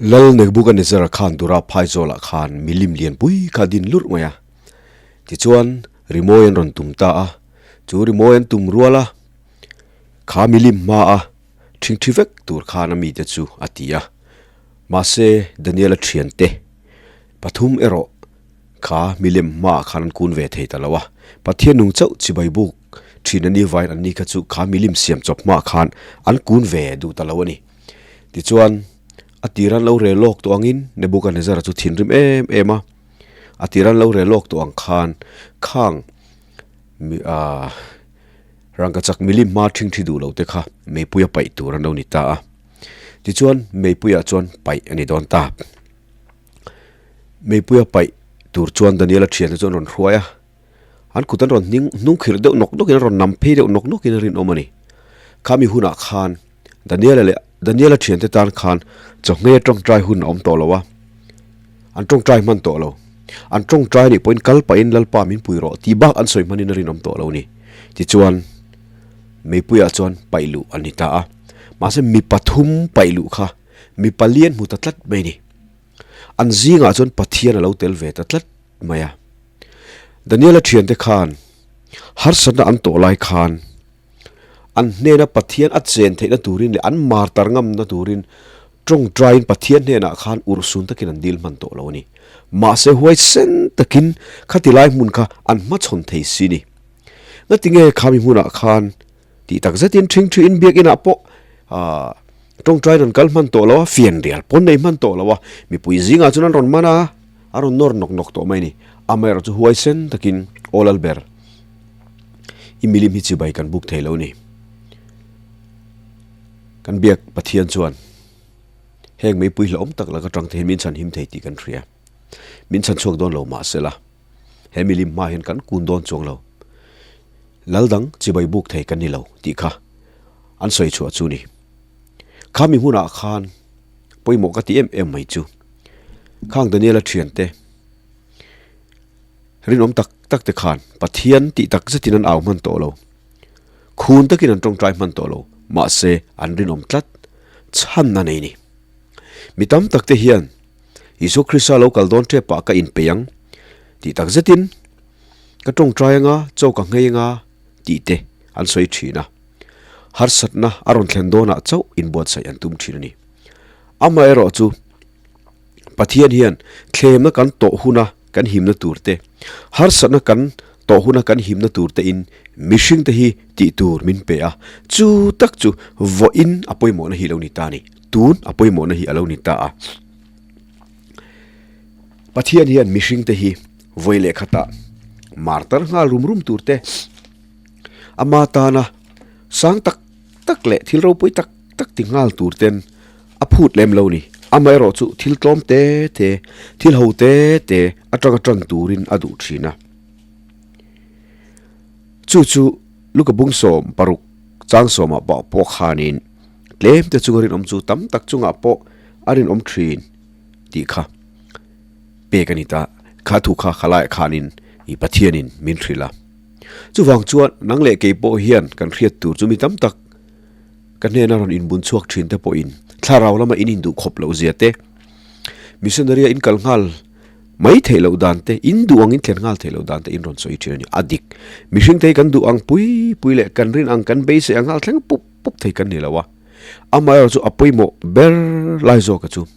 Lal Nebuchadnezzar khan Dura phaizawlah khan milim lianpui kha a din lurh mai a. Tichuan, rimawi an rawn tum ta a. Chu rimawi an tum rual a, kha milim hma a ṭhingṭhi vek tur khan a mite chu a ti a. Mahse, Daniel-a ṭhiante pathum erawh kha milem hmaah khan an kun ve thei ta lo a. Pathian nung chauh chibai buk ṭhin a ni vain anni kha chu kha milim siam chawp hmaah khan an kun ve duh ta lo a ni. Tichuan, a tir an lo rel lawk tawh angin Nebuchadnezzar-a chu thinrim em em a. A tir an lo rel lawk tawh ang khan khang aah rangkachak milim hma ṭhingṭhi duh lo te kha meipuia paih tur an lo ni ta a. Tichuan, meipuiah chuan paih a ni dawn ta. Meipuia paih tur chuan Daniel-a ṭhiante chu an rawn hruai a. An kut an rawn hning hnung khirh deuh nawk nawkin an rawn nam phei deuh nawk nawkin a rinawm a ni. Khami hunah khan Daniela leh Daniela thiante tan khan chawhmeh tawngtai hun a awm tawh lo a, an tawngtai hman tawh lo. An tawngtai nih pawhin kal pahin Lalpa min pui rawh tih bak an sawi hmanin a rinawm tawh lo a ni. Tichuan, meipuiah chuan paih luh an ni ta a. Mahse mi pathum paih luh kha mi palian hmu ta tlat mai a ni. An zingah chuan Pathian a lo tel ve ta tlat mai a. Daniela thiante khan harsatna an tawh lai khan an hnena Pathian a chen theihna turin leh an martar ngamna turin tawngtaiin Pathian hnenah khan urhsun takin an dil hman tawh lo a ni. Mahse huaisen takin khati lai hmun kha an hmachhawn thei si ni. Ngatinge khami hmunah khan tih tak zetin ṭhingṭhiin biakinah pawh aah tawngtai rawn kal hman tawh lo a, fianrial pawn nei hman tawh lo a, mipui zingah chuan an rawn man a, a rawn nawr nawk nawk tawh mai a ni. Amaherawh chu huaisen takin Aw Lalber, i milim hi chibai kan buk thei lo ni. Kan biak Pathian chuan heng meipui hlauhawm tak laka tang te hi min chhanhim thei tih kan hria. Min chhanchhuak dawn lo mahsela he milim hma hian kan kun dawn chuang lo. Lal dang chibai buk thei kan ni lo tih kha an sawi chhuah chu ni. Kha mi hmunah khan pawimawh ka ti em em mai chu. Khang Daniela thiante rinawm tak tak te khan Pathian tih tak zetin an au hman tawh lo. Khun takin an tawngtai hman tawh lo. Mahse an rinawm tlat chhanna nei ni. Mi tam tak te hian Isua Krista lo kal dawn tep ah ka inpeih ang tih tak zetin Ka tawngtai anga chaw ka nghei anga tih te an sawi thin a. Harsatna a rawn thlen dawnah chauh inbuatsaih an tum thin a ni. Amaherawh chu Pathian hian thlemna kan tawh huna kan himna tur te, harsatna kan tawh huna kan himna tur te in mihring te hi tih tur min pe a. Chu tak chu vawiin a pawimawhna hi a lo ni ta a ni. Tun a pawimawhna hi a lo ni ta a. Pathian hian mihring te hi vawi leh khatah martar nghal rum rum tur te, ama tana sang tak tak leh thil ropui tak tak ti nghal tur ten a phut lem lo ni. Amaherawh chu thil tlawm te te, thil ho te te atanga tan turin a duh thin a. Chu chu Luka bung 60 chang sawmah pawh pawh khanin tlem te chunga rinawm chu tam tak chungah pawh a rinawm thin. tih kha pek a ni ta. Kha thu kha khalaiah khanin i Pathianin min hrilh a. Chuvang chuan nang leh kei pawh hian kan hriat tur chu mi tam tak ka hnena rawn inbun chhuak thin te pawhin thlarau lama in induh khawp loh zia te, missionary a in kal nghal mai theih loh dan te, in duh ang in thlen nghal theih loh dan te in rawn sawi thin a ni. A dik, mihring te hi kan duh ang pui pui leh kan rin ang kan beisei ang nghal thleng pup pup thei kan ni lo a. Amaherawhchu a pawimawh ber lai zawka chu.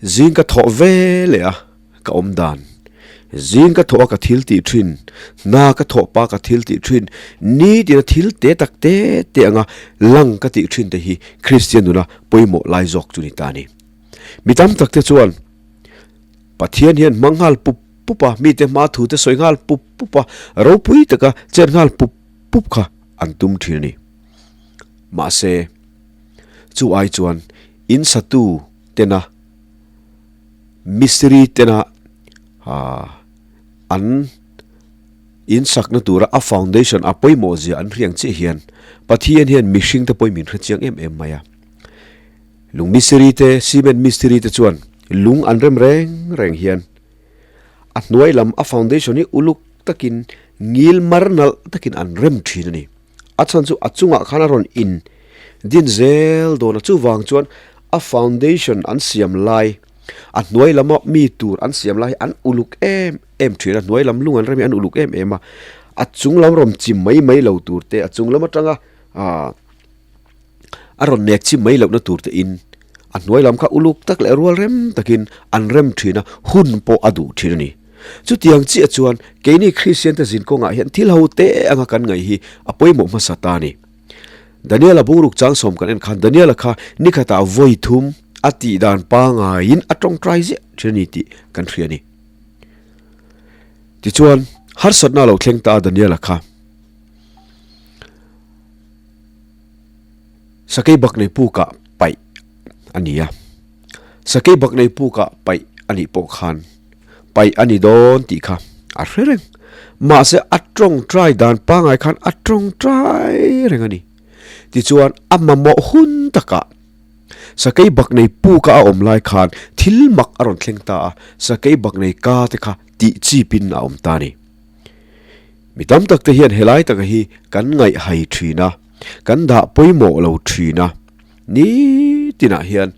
Zing ka thawh ve leh a ka awm dan. Zing ka thawh a ka thil tih thin, hna ka thawh pa ka thil tih thin, nitin a thil te tak te te anga lang ka tih thin te hi Kristian nuna pawimawh lai zawk chu ni ta a ni. Mi tam tak te chuan Pathian hian hmang nghal pup pup a, mite hma thu te sawi nghal pup pup a, ropui taka chet nghal pup pup kha an tum thin a ni. Mahse. Chu ai chuan in satu tena mistiri tena an in sakna tura a foundation a pawimawh zia an hriang chiah hian Pathian hian mihring te pawhin min hre chiang em em mai a. Lung mistiri te, cement mistiri te chuan lung an rem reng reng hian a hnuai lam a foundation hi uluk takin ngil mar nalh takin an rem thin a ni. A chhan chu a chungah khan a rawn in. din zel dawn a, chuvang chuan a foundation an siam lai, a hnuai lama mi tur an siam lai hi an uluk em em thin a, hnuai lam lung an rem hi an uluk em em a, a chung lam rawn chim mai mai lo tur te, a chung lam atanga ah a rawn nek chim mai lohna tur te in a hnuai lam kha uluk tak leh rual rem takin an rem thin a, hun pawh a duh thin a ni. Chutiang chiah chuan keini Kristian te zin kawngah hian thil ho te anga kan ngaih hi a pawimawh hmasa ta a ni. Daniela bungruk changsawm kan en khan Daniela kha nikhatah vawi thum a tih dan pangaiin a tawngtai ziah thin a ni tih kan hria a ni. Tichuan, harsatna a lo thleng ta a Daniela kha. Sakei bak nei pukah paih a ni a. Sakei bak nei pukah paih a nih pawh khan paih a ni dawn tih kha a hre reng. Mahse a tawngtai dan pangngai khan a tawngtai reng a ni. Tichuan a mamawh hun takah sakei bak nei puka a awm lai khan thil mak a rawn thleng ta a, sakei bak nei ka te kha tih chipin a awm ta a ni. Mi tam tak te hian helai taka hi kan ngaihhai thin a, kan dah pawimawh lo thin a, nitinah hian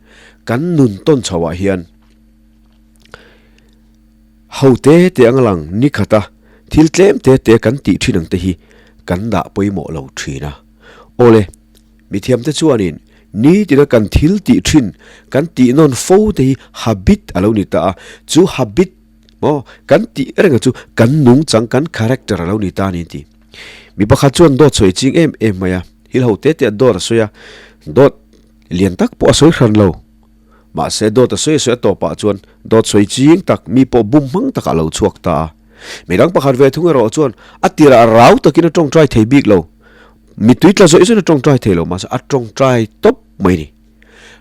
kan nun tawn chhoah hian ho te te ang lang ni khat a, thil tlem te te kan tih thin ang te hi kan dah pawimawh lo thin a. Awle, mithiamte chuanin nitina kan thil tih thin kan tih nawn fo te hi habit a lo ni ta a, chu habit Maw? Kan tih reng a chu kan nungchang, kan character a lo ni ta a ni an ti. Mi pakhat chuan dawt sawi ching em em mai a, hil ho te te a dawt a sawi a, dawt lian tak pawh a sawi hran lo. Mahse dawt a sawi a sawi a tawpah chuan dawt sawi ching tak, mi pawh bum hmang takah a lo chhuak ta a. Midang pakhat ve thung erawh chuan a tirah rau takin a tawngtai thei bik lo. Mittui tla zawih zawih in a tawngtai thei lo, mahse a tawngtai tawp mai a ni.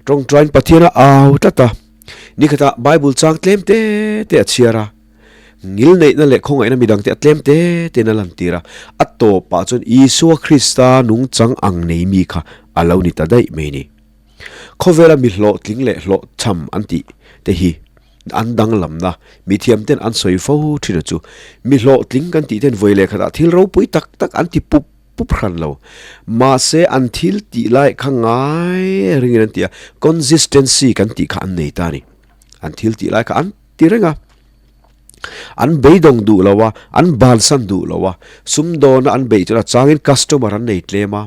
Tawngtaiin Pathian a au tlat a. Nikhatah Bible chang tlem te te a chhiar a, ngil neihna leh khawngaihna midangte a tlem te tein a lantir a, a tawpah chuan Isua Krista nungchang ang nei mi kha a lo ni ta daih mai a ni. Khawvela mi hlawhtling leh hlawhchham an tih te hi an danglamna mithiamten an sawi fo thin a chu. Mi hlawhtling kan tih ten vawi leh khatah thil ropui tak tak an ti pup pup hran lo. Mahse an thil tih lai kha ngai ringin an ti a, consistency kan tih kha an nei ta a ni. An thil tih lai kha an ti reng a, an beidawng duh lo a, an bansan duh lo a, sumdawna an beih chuan a changin customer an nei tlem a,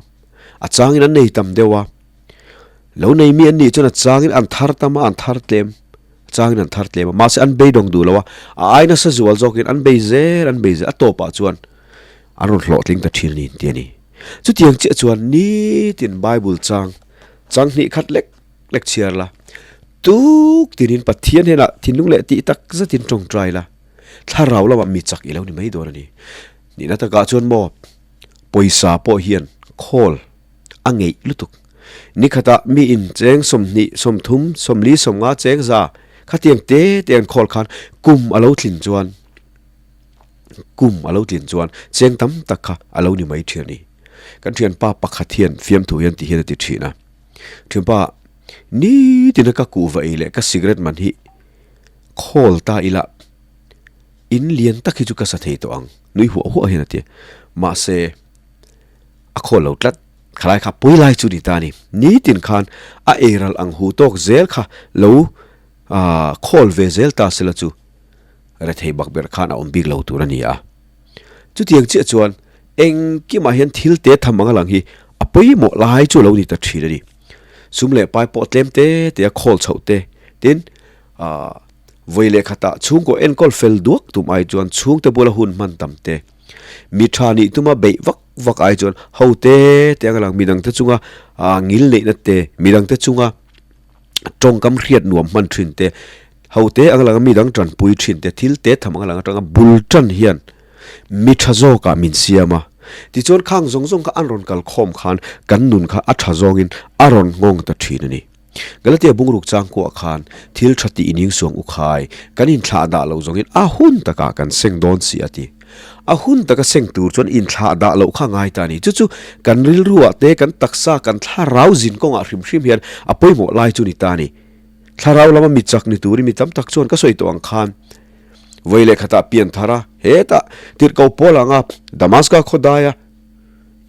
a changin an nei tam deuh a, lo nei mi an nih chuan a changin an thar tam a, an thar tlem, a changin an thar tlem a, mahse an beidawng duh lo a, a ai nasa zual zawkin an bei zel an bei zel, a tawpah chuan An rawn hlawhtling ta thin a ni tih a ni. Chutiang chiah chuan nitin Bible chang chang hnih khat lek lek chhiar la, tuk tinin Pathian hnenah thinlung leh tih tak zetin tawngtai la, thlarau lamah mi chak i lo ni mai dawn a ni. Nihna takah chuan maw pawisa pawh hian khawl a ngeih lutuk. Nikhatah mi in cheng 20, 30, 40, 50 cheng za khatiang te te an khawl khan kum a lo tlin chuan, Kum a lo tlin chuan cheng tam tak kha a lo ni mai thin a ni. Kan thianpa pakhat hian fiamthu hian ti hian a ti thin a, Thianpa, nitina ka kuhva ei leh ka cigarette man hi khawl ta ila, in lian tak hi chu ka sa thei tawh ang, nui huah huah hian a ti a. Mahse, a khawl lo tlat. Khalai kha pawi lai chu ni ta a ni. Nitin khan a eiral ang hu tawk zel kha lo khawl ve zel ta sela chu. Rethei bak ber khan a awm bik lo tur a ni a. Chutiang chiah chuan engkimah hian thil te tham anga lang hi a pawimawh lai chu a lo ni ta thin a ni. Sum leh pai pawh tlem te te a khawl chhoh te tin ah vawi leh khatah chhungkaw enkawl fel duak tum ai chuan chhungte bula hun hman tam te, mi tha nih tuma beih vak vak ai chuan ho te te anga lang midangte chunga ah ngil neihna te, midangte chunga tawngkam hriat nuam hman thin te, ho te ang langa mi dang tanpui thin te, thil te tham ang lang atanga bul tan hian mi tha zawkah min siam a. Tichuan khang zawng zawng kha an rawn kal khawm khan kan nun kha a tha zawngin a rawn nghawng ta thin a ni. Galatia bungruk changkuah khan thil tha tih ining suang u khai, kan inthlah dah loh zawngin a hun takah kan seng dawn si a ti. A hun taka seng tur chuan inthlah dah loh kha ngai ta a ni. Chu chu kan rilruah te, kan taksa, kan thlarau zin kawngah hrim hrim hian a pawimawh lai chu ni ta a ni. Thlarau lama mi chak ni turin mi tam tak chuan ka sawi tawh ang khan vawi leh khatah pian thar a, hetah tirhkoh pawl anga Damaska khawdaia.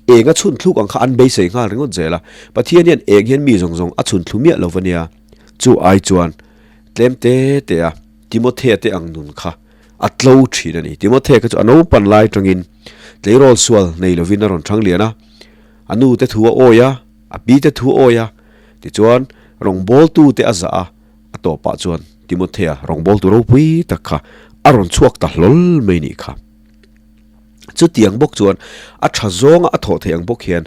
Eng a chhun thluk ang kha an beisei nghal ringawt zel a. Pathian hian eng hian mi zawng zawng a chhun thlu miah lo va nia. Chu ai chuan tlem te te a Timothea te ang nun kha a tlo thin a ni. Timothea kha chu a naupan lai atangin tleirawl sual nei lovin a rawn thang lian a. A nu te thu a awi a, a pi te thu a awi a. Tichuan rawngbawltu te a zah a, a tawpah chuan Timothea rawngbawltu ropui tak kha a rawn chhuak ta hlawl mai nih kha. Chutiang bawk chuan a tha zawnga a thawh theih ang bawk hian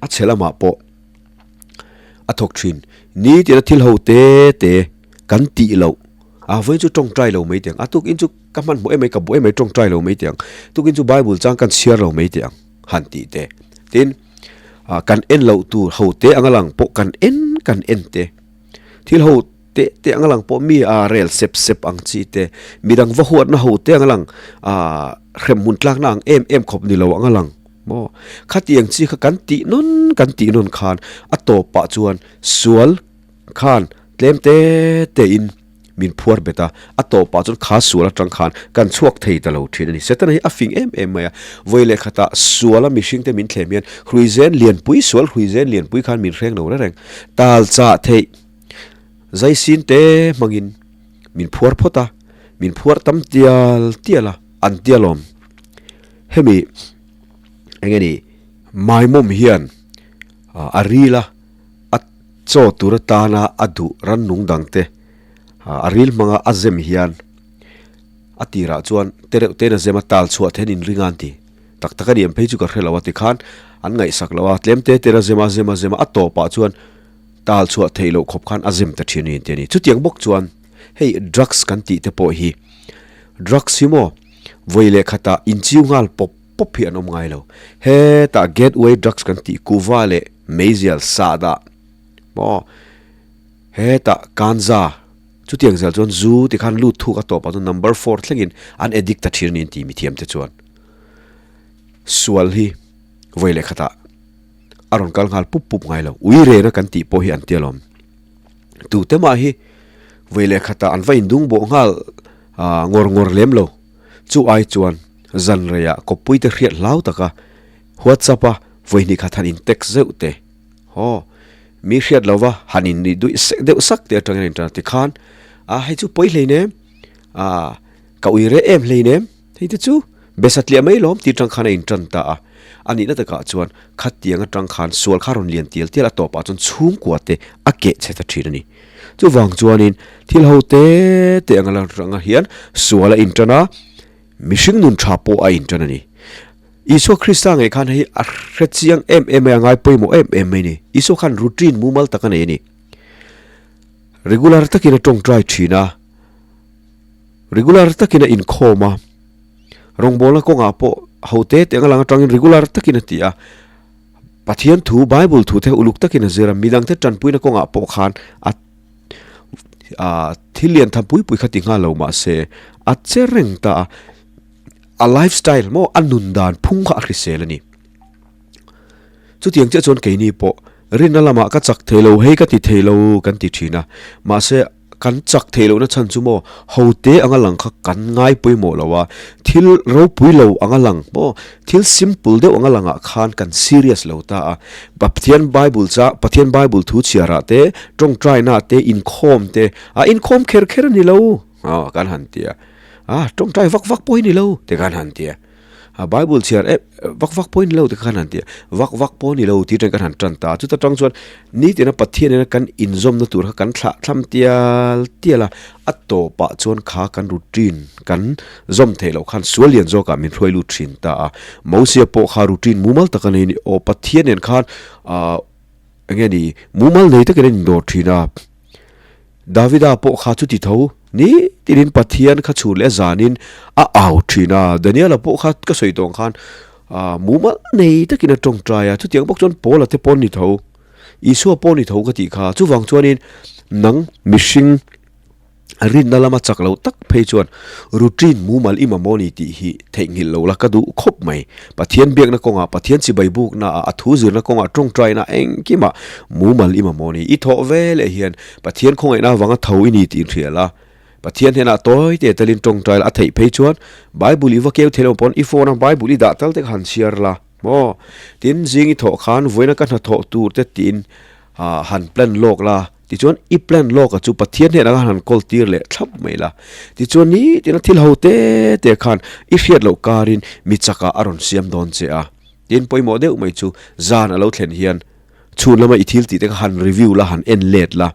a chhe lamah pawh a thawk thin. Nitina thil ho te te kan tih loh a vawiin chu tawngtai lo mai teh ang, a tukin chu ka hmanhmawh em mai ka buai em mai tawngtai lo mai teh ang, tukin chu bible chang kan chhiar lo mai teh ang han tih te. Tin, kan en loh tur ho te anga lang pawh kan en kan en te thil ho Teh teh anga lang pawh mi a rel sep sep ang chi te, midang va huatna ho te anga lang ah hrem hmun tlakna ang em em khawp ni lo anga lang maw? Khatiang chi kha kan tih nawn kan tih nawn khan a tawpah chuan sual khan tlem te te in min phuar bet a, a tawpah chuan kha sual atang khan kan chhuak thei ta lo thin a ni. Setana hi a fing em em mai a, vawi leh khatah suala mihring te min thlem hian hruizen lianpui sual hruizen lianpui khan min hreng lo reng reng, tal chah theih. Zaisin te hmangin min phuar phawt a, min phuar tam tial tial a, an tia lawm. Hemi eng nge ni Maimawm hian a ril a, a chaw tur atana a duh rannung dang te a ril hmanga a zem hian a tirah chuan tereuh tein a zem a, tal chhuah thein inring a an ti. Tak tak a ni em phei chu ka hre lo a tikhan an ngaihsak lo a, tlem te ten a zem a, zem a zem a, a tawpah chuan Tal chhuah theih loh khawp khan a zem ta thin a ni tih a ni. Chutiang bawk chuan hei drugs kan tih te pawh hi drugs hi maw vawi leh khatah inchiu nghal pawp pawp hi an awm ngai lo. Hetah gateway drugs kan tih kuva leh meizial sahdah maw hetah kanza chutiang zel chuan zu ti khan lut thuk a tawpah chuan number four thlengin an addict ta thin a ni an ti mithiam te chuan. Sual hi vawi leh khatah. a rawn kal nghal pup pup ngai lo. Ui rena kan tih pawh hi an ti alawm. Tute mah hi vawi leh khatah an va indung bawh nghal ngawr ngawr lem lo. Chu ai chuan zan reiah kawppui te hriat hlau taka WhatsApp a vawi hnih khat han in text zeuh te. Haw, mi hriat lova han in nih duih sek deuh sak te atangin a intan a tikhan a hei chu pawi hleinem a ka ui reh em hleinem. Hei te chu besatliah mai lawm tih atang khan a intan ta a, a nihna takah chuan khatiang atang khan sual kha rawn lian tial tial a tawpah chuan chhungkua te a keh chhe ta thin a ni. Chuvang chuanin thil ho te te anga la ranga hian sual a intan a, mihring nun tha pawh a intan a ni. Isua Krista ngei khan hei a hre chiang em em mai a, ngai pawimawh em em mai a ni. Isua khan routine mumal tak a nei a ni. Regular takin a tawngtai thin a. Regular takin a inkhawm a, rawngbawlna kawngah pawh ho te te anga lang atangin regular takin a ti a, Pathian thu, Bible thu te uluk takin a zir a, midangte tanpuina kawngah pawh khan a ah thil lian tham pui pui kha ti nghal lo mahse a che reng ta a, a lifestyle maw a nun dan phung kha a hrisel a ni. Chutiang chiah chuan keini pawh rinna lamah ka chak thei lo hei ka ti thei lo kan ti thin a, mahse Kan chak theih lohna chhan chu maw hote anga lang kha kan ngai pawimawh lo a, thil ropui lo anga lang maw thil simple deuh anga langah khan kan serious lo ta a. Pathian Bible cha Pathian Bible thu chhiarah te, tawngtainaah te, inkhawm te, a inkhawm kher kher a ni lo kan han ti a, a tawngtai vak vak pawh hi ni lo te kan han ti a. A Bible chhiar em vak vak pawh ni lo te khan han ti a, vak vak pawh ni lo tih atang kan han tan ta a, chuta tang chuan nitina Pathian ina kan inzawmna tur kha kan thlah thlam tial tial a, a tawpah chuan kha kan routine kan zawm theih loh khan sual lian zawkah min hruai lut thin ta a, Mosia pawh kha routine mumal tak a nei a ni, aw Pathian nen khan ah eng nge ni mumal nei takin a indawr thin a. Davida pawh kha chuti tho ni tinin Pathian kha chhun leh a zanin a au thin a, Daniela pawh kha ka sawi tawh ang khan ah mumal nei takin a tawngtai a, chutiang bawk chuan Paula te pawh an ni tho, Isua pawh a ni tho ka tih kha, chuvang chuanin nang mihring rinna lama chak lo tak phei chuan routine mumal i mamawh a ni tih hi theihnghilh lo la ka duh khawp mai. Pathian biakna kawngah, Pathian chibai buknaah, a thu zirna kawngah, tawngtaina engkimah mumal i mamawh a ni. I thawh ve leh hian Pathian khawngaihna avanga tho i ni tih inhrial a, Pathian hnenah tawi te telin tawngtai la, a theih phei chuan Bible i va keu thei lo pawn i phone a Bible i dah tal te kha han chhiar la. Maw? Tin, zing i thawh khan vawiina ka hnathawh tur te tiin han plan lawk la, tichuan i plan lawk a chu Pathian hnenah khan han kawl tir leh thlap mai la. Tichuan nitin a thil ho te te khan i hriat loh karin mi chakah a rawn siam dawn che a. Tin, pawimawh deuh mai chu zan a lo thlen hian Chhun lama i thil tih te kha han review la, han en let la.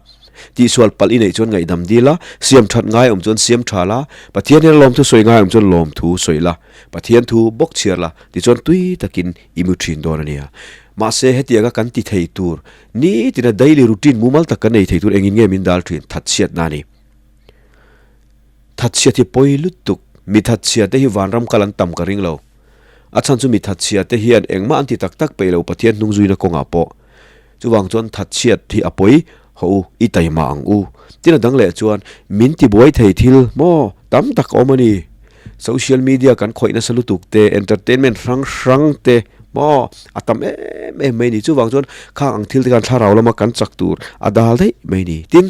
Tihsual palh i neih chuan ngaihdam dil a, siam that ngai awm chuan siam tha la, Pathian hian lawmthu sawi ngai awm chuan lawmthu sawi la, Pathian thu bawk chhiar la, tichuan tui takin i mu thin dawn a nia. Mahse hetianga kan ti thei tur, nitina daily routine mumal tak kan nei thei tur engin nge min dal thin? Thatchhiatna a ni. Thatchhiat hi pawi lutuk, mi thatchhia te hi vanram kal an tam ka ring lo. A chhan chu mi thatchhia te hian engmah an ti tak tak peih lo Pathian hnung zuina kawngah pawh. Chuvang chuan thatchhiat hi a pawi haw u, i taima ang u. Tin a dang leh chuan min ti buai thei thil maw tam tak a awm a ni. Social media kan khawih nasa lutuk te, entertainment hrang hrang te maw a tam em em mai a ni. Chuvang chuan khang ang thil te khan thlarau lama kan chak tur a dal daih mai a ni. Tin,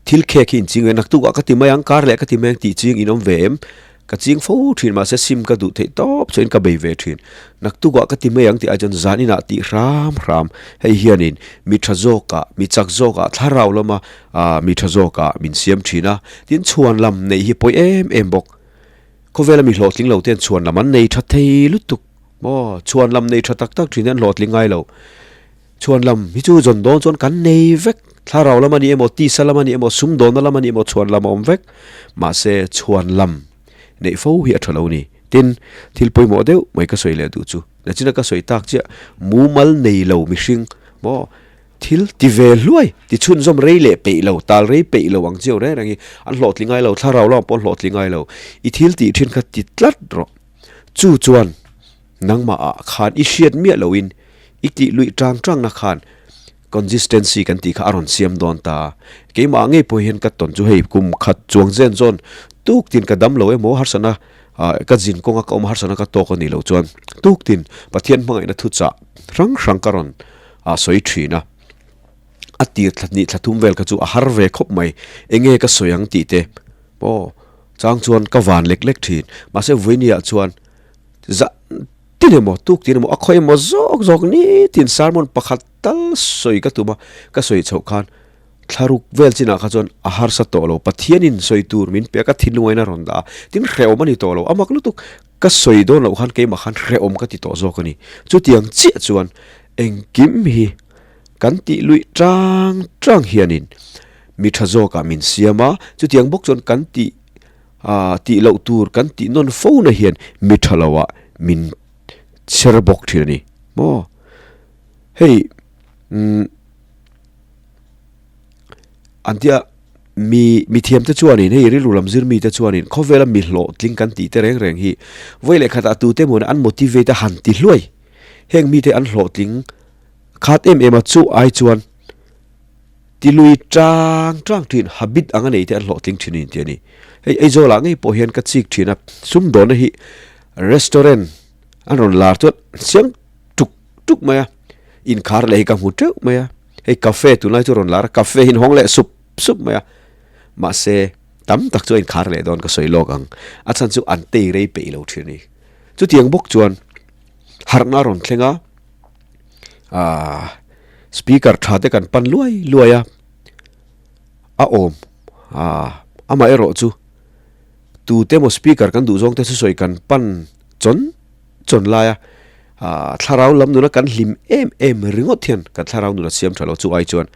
Thil khek hi inching ve, naktuk ah ka ti mai ang, kar leh ka ti mai ang tih ching in awm ve em? Ka ching fo thin mahse sim ka duh theih tawp chuan ka bei ve thin. Naktuk ah ka ti mai ang tih ai chuan zan inah tih hram hram hei hianin mi tha zawkah, mi chak zawkah, thlarau lama ah mi tha zawkah min siam thin a, tin chhuan lam neih hi pawi em em bawk. Khawvela mi hlawhtling lo ten chhuan lam an nei tha thei lutuk maw? Chhuan lam nei tha tak tak thin hi an hlawhtling ngai lo. Chhuan lam hi chu zawn dawn chuan kan nei vek. Thlarau lam a ni emaw, tisa lam a ni emaw, sumdawnna lam a ni emaw chhuan lam a awm vek. Mahse, chhuan lam neih fo hi a tha lo ni. Tin, thil pawimawh deuh mai ka sawi leh duh chu, nachina ka sawi tak chiah, mumal nei lo mihring maw thil ti ve hluai, ti chhunzawm rei leh peih lo, tal rei peih lo ang chiau reng reng hi an hlawhtling ngai lo, thlarau lamah pawh an hlawhtling ngai lo. I thil tih thin kha ti tlat rawh. Chu chuan nangmahah khan i hriat miah loin i tih luih tang tangna khan consistency kan tih kha a rawn siam dawn ta. Keimah ngei pawh hian ka tawn chu hei kum khat chuang zen zawn tuk tin ka dam lo emaw harsatna ka zin kawnga ka awm harsatna ka tawk a nih loh chuan tuk tin Pathian hmangaihna thuchah hrang hrang ka rawn sawi thin a. A tir thla hnih thla thum vel kha chu a har ve khawp mai enge ka sawi ang tih te pawh chang chuan ka van lek lek thin mahse vawinia chuan Zah tin emaw, tuk tin emaw, a khawi emaw zawk zawk nitin sermon pakhat tal sawi ka tum a, ka sawi chhoh khan thlaruk vel chinah kha chuan a harsa tawh lo, Pathianin sawi tur min pe a, ka thinlungain a rawn dah a, tin hrehawm a ni tawh lo, a mak lutuk, ka sawi dawn loh khan keimah khan hrehawm ka ti tawh zawk a ni. Chutiang chiah chuan engkim hi kan tih luih tang tang hianin mi tha zawkah min siam a, chutiang bawk chuan kan tih Ah, tih loh tur kan tih nawn fo na hian mi tha lo ah min chher bawk thin a ni maw? Hei, umm, an tia mi mi thiam te chuanin hei rilru lam zir mi te chuanin khawvela mi hlawhtling kan tih te reng reng hi vawi leh khatah tute emaw an motivate a han ti hluai. Heng mite an hlawhtling khat em em a chu ai chuan Ti lui tang tang thin, habit anga nei te an hlawhtling thin a ni tih a ni. Hei Aizawlah ngei pawh hian ka chik thin a, sumdawnna hi restaurant an rawn lar chuan siam tuk tuk mai a, inkhar leh hi ka hmu teuh mai a, hei cafe tunlai chu rawn lar a, cafe hi an hawng leh sup sup mai a, mahse tam tak chu a inkhar leh dawn ka sawi lawk ang, a chhan chu an tei rei peih lo thin a ni. Chutiang bawk chuan harhna a rawn thleng a. Ahh speaker tha te kan pan luai luai a a awm ahh amah erawh chu tute emaw speaker kan duh zawng te thusawi kan pan chawn chawn lai a ahh thlarau lam nuna kan hlim em em ringawt hian kan thlarau nun a siam tha lo chu ai chuan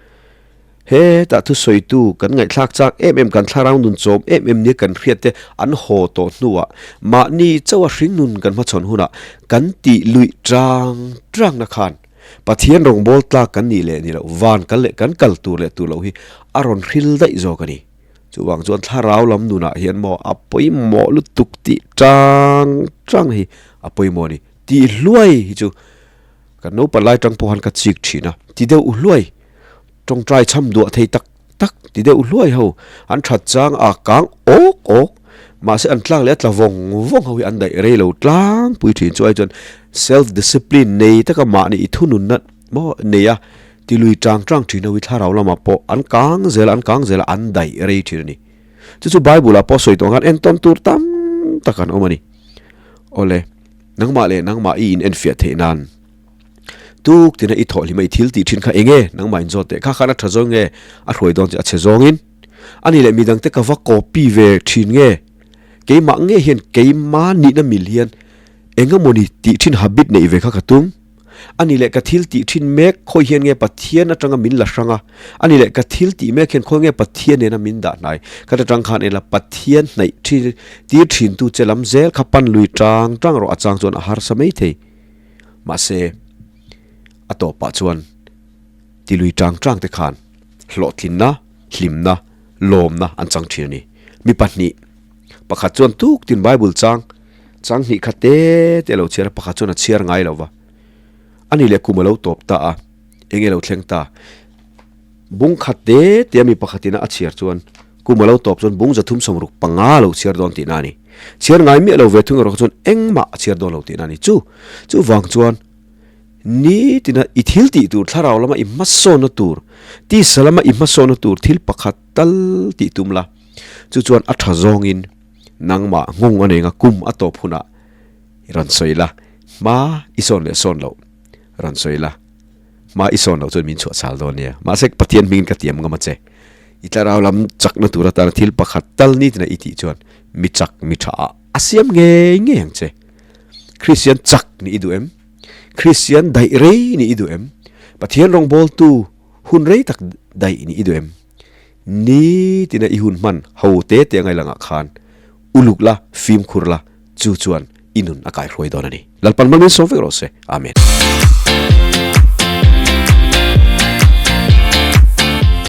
Hetah thusawitu kan ngaihthlak chak em em, kan thlarau nun chawm em em nia kan hriat te an haw tawh hnuah mahni chauha hringnun kan hmachhawn hunah kan tih luih tang tangna khan Pathian rawngbâwl tlak kan nih leh ni loh, van kal leh kan kal tur leh tur loh hi a rawn hril daih zawk a ni. Chuvang chuan thlarau lam nunah hian maw a pawimawh lutuk tih tang tang hi a pawimawh a ni. Tih hluai hi chu kan naupan lai tang pawh khan ka chik thin a, ti deuh hluai. Tawngtai chham duah thei tak tak ti deuh hluai ho, an that chang a kang awk awk, mahse an tlak leh a tla vawng vawng ho hi an daih rei lo tlangpui thin chu ai chuan self discipline nei taka mahni i thununna maw nei a ti lui tang tang thin ho hi thlarau lamah pawh an kang zel a an kang zel a an daih rei thin a ni. Chu chu Bible ah pawh sawi tawh ang khan entawn tur tam tak an awm a ni. Awle. Nangmah leh nangmah i in enfiah theih nan tuk tina i thawh hlima i thil tih thin kha eng nge? Nangmah in zawt teh kha khan a tha zawng nge a hruai dawn che a chhe zawngin? A nih leh midangte ka va copy ve thin nge? Keimah nge hian keimah nihna mil hian eng emawni tih thin habit neih ve kha ka tum? A nih leh ka thil tih thin mek khawi hian nge Pathian atanga min la hrang a? A nih leh ka thil tih mek hian khawi nge Pathian nena min dah hnai? Khat atang khan ela Pathian hnaih thin tir thin tu che lam zel kha pan lui tang tang rawh a chang chuan a harsa mai thei. Mahse a tawpah chuan ti lui tang tang te khan hlawhtlinna, hlimna, lawmna an chang thin a ni. Mi pahnih pakhat chuan tuk tin Bible chang Chang hnih kha te te a lo chhiar a, pakhat chuan a chhiar ngai lo va. A ni leh kum a lo tawp ta a, eng nge lo thleng ta? Bung khat te te a mi pakhat ina a chhiar chuan kum a lo tawp chuan bung zathum sawmruk panga a lo chhiar dawn tihna a ni. Chhiar ngai miah lo ve thung erawh kha chuan engmah a chhiar dawn lo tihna a ni. Chu chuvang chuan nitina i thil tih tur thlarau lama i hmasawnna tur, tisa lama i hmasawnna tur thil pakhat tal tih tum la, chu chuan a tha zawngin Nangmah nghawng a nei nga kum a tawp hunah i rawn sawi la, hma i sawn leh sawn loh rawn sawi la, hma i sawn loh chuan min chhuah chhal dawn nia. Mahse Pathian hmingin ka tiam ngam a che. I tlarau lam chakna tur atana thil pakhat tal nitin a i tih chuan mi chak mi tha ah a siam ngei ngei ang che. Kristian chak nih i duh em? Kristian daih rei nih i duh em? Pathian rawngbawltu hun rei tak daih nih i duh em? Nitina i hun hman ho te te angai langah khan uluk la, fimkhur la, chu chuan i nun a kaihruai dawn a ni. Lalpan mal min sawm vek rawh se. Amen.